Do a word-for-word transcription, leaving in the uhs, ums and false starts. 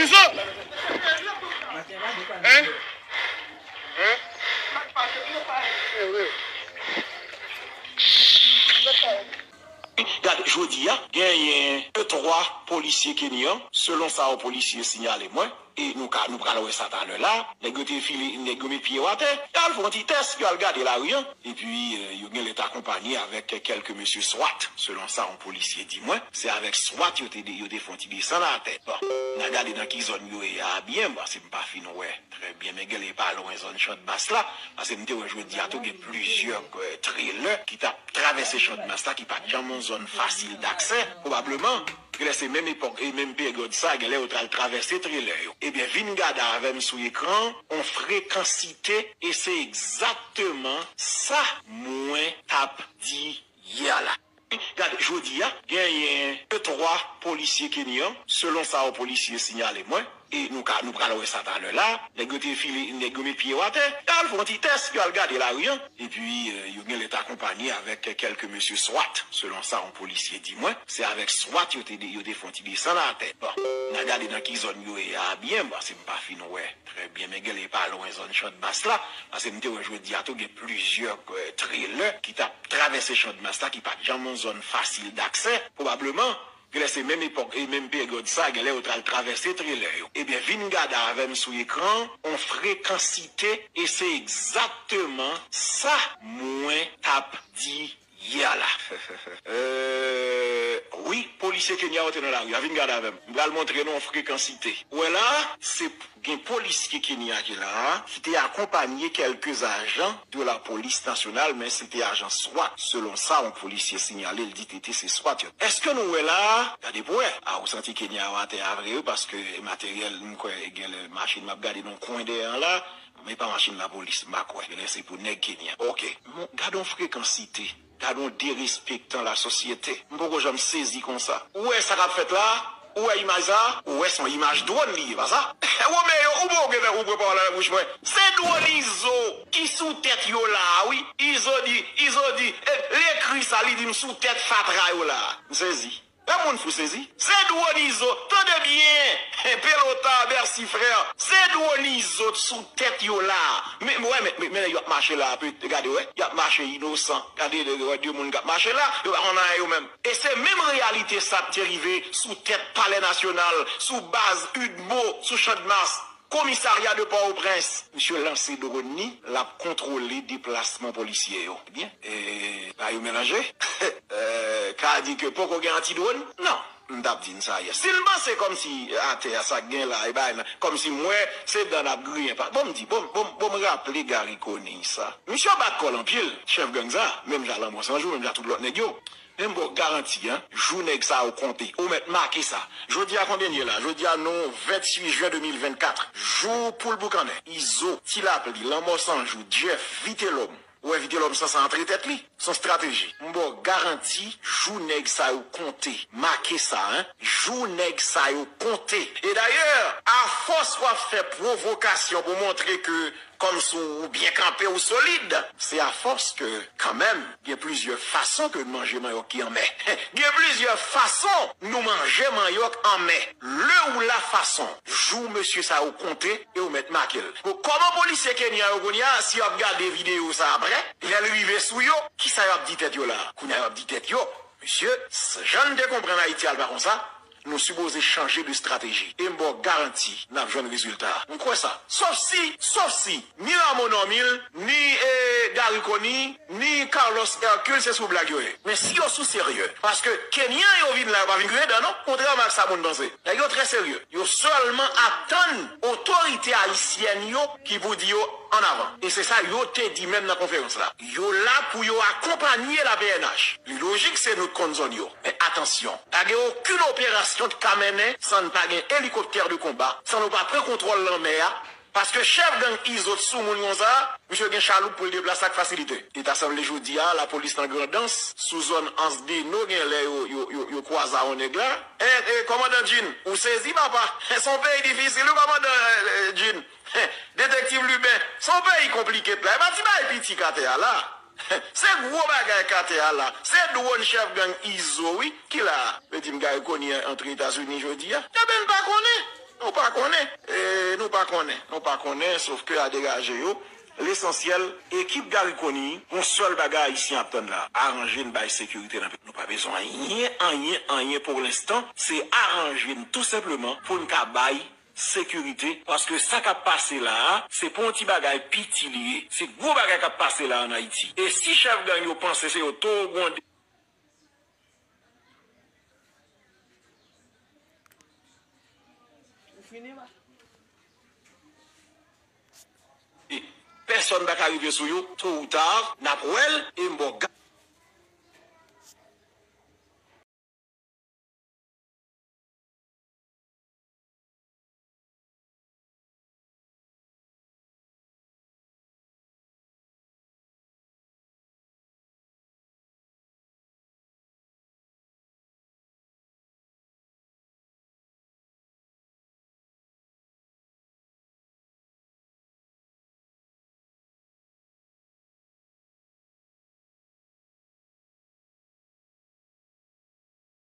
Izo! Hein? Hein? Gade, jodi a, genyen de twa polisye kenyan, selon sa yon polisye sinyale mwen, e nou ka, nou pral wè sa talè la, nèg yo te file, nèg yo met pye yo atè, y al fè yon ti tès, y al gade lari an, epi, euh, yo genlè t akonpanye avèk kèlke mesye swat, selon sa yon polisye di mwen, se avèk swat yo te, yo te fè yon ti desann atè. Bon, n a gade nan ki zòn yo ye a byen, paske m pa fin wè trè byen, men genlè pa lwen zòn Channmas la, paske m te wè jodi a tou gen plizyè, euh, trelè ki t ap travèse Channmas la, ki pa t janm yon zòn fasil daksè, pwobableman, genlè se menm epòk e menm peryòd sa, genlè yo t al travèse trelè yo. Ebyen, vin gade avè m sou ekran, on frekansite, e se egzakteman sa mwen t ap di yè la. Gade, jodi a, genyen de twa polisye kenyan, selon sa yon polisye sinyale mwen, e nou ka, nou pral wè sa talè la, nèg yo te file, nèg yo met pye yo atè, y al fè yon ti tès, y al gade lari an, epi, euh, yo genlè t akonpanye avèk kèlke mesye swat, selon sa yon polisye di mwen, se avèk swat yo te, yo te fè yon ti desann atè. Bon, n a gade nan ki zòn yo ye a byen, paske m pa fin wè trè byen, men genlè pa lwen zòn Channmas la, paske m te wè jodi a tou gen plizyè, euh, trelè ki t ap travèse Channmas la, ki pa t janm yon zòn fasil daksè, pwobableman, genlè se menm epòk e menm peryòd sa, genlè yo t al travèse trelè yo. Ebyen, vin gade avè m sou ekran, on frekansite, e se egzakteman sa mwen t ap di yè la. Euh, wi, polisye Kenya yo te nan lari a. Vin gade avè m. M pral montre nou yon frekansite. Ou wè la, se p-, gen polisye Kenya ki la, ki te akonpanye kèlke ajan de la polis nasyonal, men se te ajan swat, selon sa yon polisye sinyale, l di tete se swat yo. Èske nou wè la? Gade pou wè. A, ou santi Kenya yo atè a vre, wi, paske materyèl, m kwè, genlè machin m ap gade nan kwen dèyè an la, men pa machin lapolis, m pa kwè. Genlè se pou nèg Kenya. Oke. Bon, gade yon frekansite. Gade yon derespektan lasosyete. M poko janm sezi konsa. Ou wè sa k ap fèt la? Ou wè imaj sa? Ou wè se yon imaj dwòn li ye, pa sa? Womeo, ou bon, ou gentan, ou pran pawòl la nan bouch mwen. Se dwòn Izo ki sou tèt yo la a, wi. Izo di, Izo di, e, l ekri sa, li di m sou tèt fatra yo la a. M sezi. E moun fou sezi. Se dwòn Izo. Tande byen. Pelota, Bèsi frè. Se dwòn Izo sou tèt yo la. Men, wè, men, men, men yo ap mache la, pe, gade, wè. Y ap mache inosan. Gade, de, wè, de moun k ap mache la. Yo pa konn anyen yo menm. E se menm reyalite sa k te rive sou tèt Palè Nasyonal, sou baz UDMO, sou Channmas. Komisarya de Pòtoprens, misye lanse dwòn li, l ap kontwole deplasman polisye yo. Ebyen, e, pa yo melanje. E, ka di ke poko gen anti-dwòn? Non, m t ap di n sa yè. Si n panse kòmsi atè a sa k gen la, e bay, kòmsi m wè se dan n ap griyen pa. Bon, m di, bon, bon, bon, m raple Garry Conille sa. Misye bat kò l anpil, chèf gang sa, menm jan Lanmò San Jou, menm jan tout lòt nèg yo. Men m ba w garanti, en, jou nèg sa yo konte. Ou mèt make sa. Jodi a konbyen n ye la? Jodi a nou venntuit jen de mil vennkat. Jou poul boukannen. Izo, Ti Lapli, Lanmò San Jou, Jeff, Vitelòm. Ou wè Vitelòm sanse antre tèt li. Se yon estrateji. M ba w garanti, jou nèg sa yo konte. Make sa, en. Jou nèg sa yo konte. E dayè, afòs w ap fè pwovokasyon pou montre ke kòmsi w byen kanpe, w solid. Se afòs ke, kanmenm, gen plizyè fason ke n manje manyòk ki anmè. Gen plizyè fason nou manje manyòk anmè. Le ou la fason, jou mesye sa yo konte e ou mèt make l. Bon, kòman polisye Kenya yo kounye a, si y ap gade videyo sa apre, lè l rive sou yo, kisa y ap di tèt yo la? Kounye a y ap di tèt yo, mesye, s-, jan n te konprann Ayiti a, l pa konsa. Nou sipoze chanje de estrateji. E m ba w garanti, n ap jwenn rezilta a. M kwè sa. Sof si, sof si, ni Rameau Normil, ni, e, Garry Conille, ni Carlos Hercule, se sou blag yo ye. Men si yo sou serye, paske Kenyan yo vin la, yo pa vin griyen dan, non. Kontrèman ak sa moun panse. Nèg yo trè serye. Yo sèlman atann otorite ayisyèn yo ki pou di yo, ann avan. E se sa yo te di menm nan konferans la. Yo la pou yo akonpanye la P N H. Li lojik se nou k konn zòn yo. Men atansyon, pa gen okenn operasyon k ka mennen san n pa gen elikoptè de konba, san nou pa pran kontwòl lanmè a, paske chèf gang Izo t sou moun konsa, misye gen chaloup pou l deplase ak fasilite. Li ta sanble jodi a, lapolis nan Grandans, sou zòn Anse des Eaux, gen lè yo, yo, yo, yo kwaze a yon nèg la. E, e, kòmandan Jean, ou sezi, papa? Se yon peyi difisil, wi, kòmandan, e, e, Jean. Detektiv Lubin, se yon peyi konplike la. E pa ti bagay piti k atè a la. Se gwo bagay k atè a la. Se dwòn chèf gang Izo, wi, ki la a. Vle di m Garry Conille antre Etazini jodi a. Ebyen, n pa konnen. Nou pa konnen, e, nou pa konnen, nou pa konnen, sof ke a degaje yo. Lesansyèl, ekip Garry Conille, yon sèl bagay Ayisyen ap tann la, aranje n bay sekirite nan peyi. Nou pa bezwen anyen, anyen, anyen pou lenstan, se aranje n tou senpleman pou n ka bay sekirite, paske sa k ap pase la a, se pa yon ti bagay piti li ye, se gwo bagay k ap pase la ann Ayiti. E si chèf gang yo panse se yo toro gwonde, Ou fini la? Pèsonn pa ka rive sou yo, tôt ou tard, n ap wè l, e m ba w ga-